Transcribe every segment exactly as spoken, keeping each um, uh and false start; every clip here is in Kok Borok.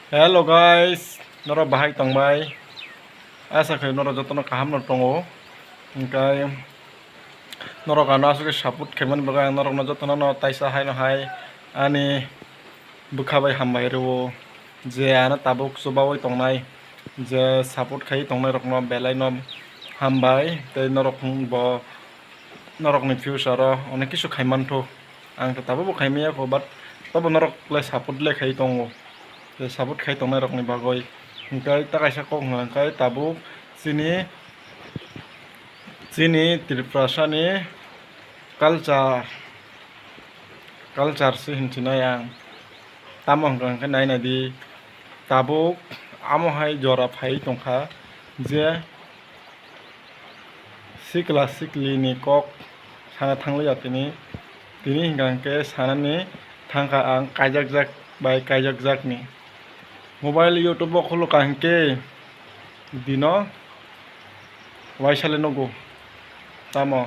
Hello guys, norok bahai tongbai? Asa khe norok jotono kaham no tongo. Hingkai norok ano aswk support khaimani bagwi ang norokno jotono no taisa haino hai ani bwkha bai hambai rwo, je ano tabuk chubaui tongnai, je support khai tongnai rokno belai no hambai tei norok bo norokni future o onek kisu khai mantho. Ang to tabuk bo khai maya kho, but tobo norok le support le khai tongo, je support khai tongnai rokni bagwi. Hingkai ta kaisa kok hwnka hingkai tabuk chini, chini Tripurasani culture, culture se hinsinai ang. Tamo hwnka hwnkhe nai nai di, tabuk amo hai jora phai tongkha je sikla sikli ni kok sana thangliya tini, tini hwnka hwnkhe sanani thangkha ang kaijakjak bai kaijakjakni. Mobile YouTube o khulukha hwnkhe dino waisa le nugo. Tamo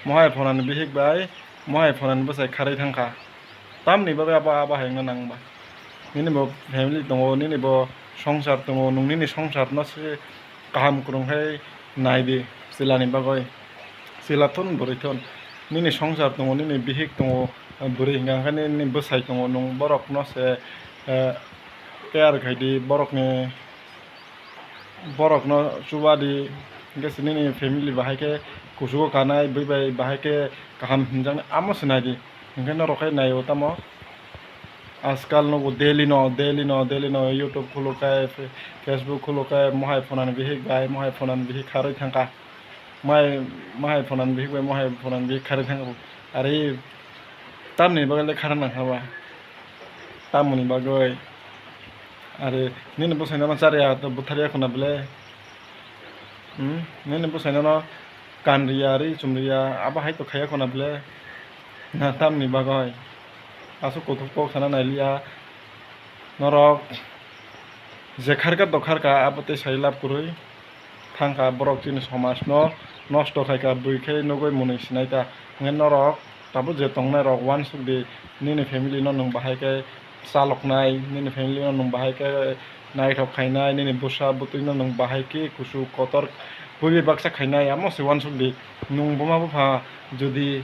mohai phonani bihik bai mohai phonani bwsai kharwi thangkha. Tamni bagwi abo, abo hai wngna nang ba? Nini bo family tongo, nini bo songsar tongo, nwng nini songsar no se kaham kwrwng khe nai di chwla ni bagwi. Chwla thun bwrwi thun, nini songsar tongo, nini bihik tongo, bwrwi hwnka hwnkhe nini bwsai tongo, nwng borok no se, eh, care khai di, borok ni, borok no chuba di, hwnkhe se nini family bahai khe kuchugo kanai, bui bai bahai khe kaham hinjaknai, amo se nai di. Hwnkhe norok khe nai o tamo? Ajkal nugo daily no, daily no, daily no YouTube khulukhe, Facebook khulukhe, mohai phonani bihik bai, mohai phonani bihik kharwi thangkha. Mohai, mohai phonani bihik bai, mohai phonani bihik kharwi thangkha. Are tamni bagwi le khara nangkha ba? Tamoni bagwi? Are nini bwsai no chariya to butharya khuna bwle? Hmm? Nini bwsai no kanriya, ri chumriya, abo hai to khaiya khuna bwle? Na tamni bagwi? Aswk kuthuk kok sana nailiya. Norok je kharkha dokharkha abo tei sai lab kwrwi thangkha, borok chini somaj no nosto khaikha, bui khe nugwi mwnwi sinaikha. Hwnkhe norok tabuk je tongnai rok uansuk di, nini family no nwng bahai khe chaloknai, nini family no nwng bahai khe naithok khainai, nini bwsa bwtwi no nwng bahai khe kuchuk kotor bui bai baksa khainai, amo se uansuk di. Nwng buma bupha jodi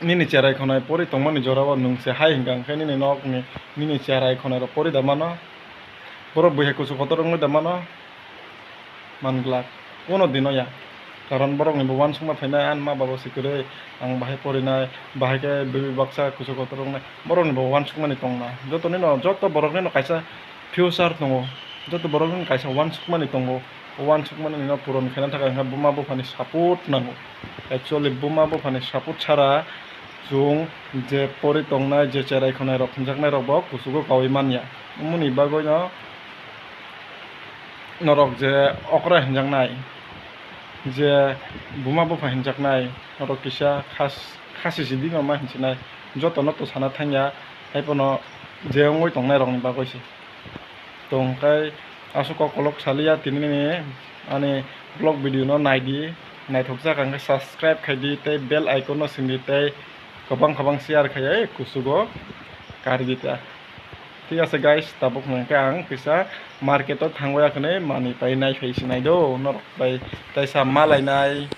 nini cherai khonai pori tongmani jorao nwng se hai hwnkha hwnkhe nini nokni, nini cherai khonai rok pori da mano? Borok bui hai kuchuk kotor wngwi da mano? Man glak. Uno dino ya. Karon borokni bo uansukma phainai, ani ma baba se kwrwi, ang bahai porinai, bahai khe bwrwi baksa kuchuk kotor wngnai. Borokni bo uansukmani tongna. Joto nino, joto borok nino kaisa future tongo. Joto borok nino kaisa uansukmani tongo. O uansukmani nino puron khaina thangkha hwnkhe buma buphani support nango. Actually buma buphani support chara chwng je pori tongnai, je cherai khonai rok hwnjaknai rok bo kuchugo kaui manya. Umoni bagwi no norok je okra hinjaknai, je buma bupha hinjaknai, norok kisa khas-, khasi sidi no ma hinsinai, joto no to sana thangya, haiphano je wngwi tongnai rokni bagwi se. Tongkhe aswk kok kolok saliya tini nini ani vlog video no naidi, naithokjak hwnkhe subscribe khaidi tei bell icon no sindi tei kwbang kwbang share khaiya kuchugo karidi ta. Thik ase guys, tabuk hwnkhe ang kisa market o thangwi akhwnwi manwi pai naiphai sinai do norok bai kaisa malainai.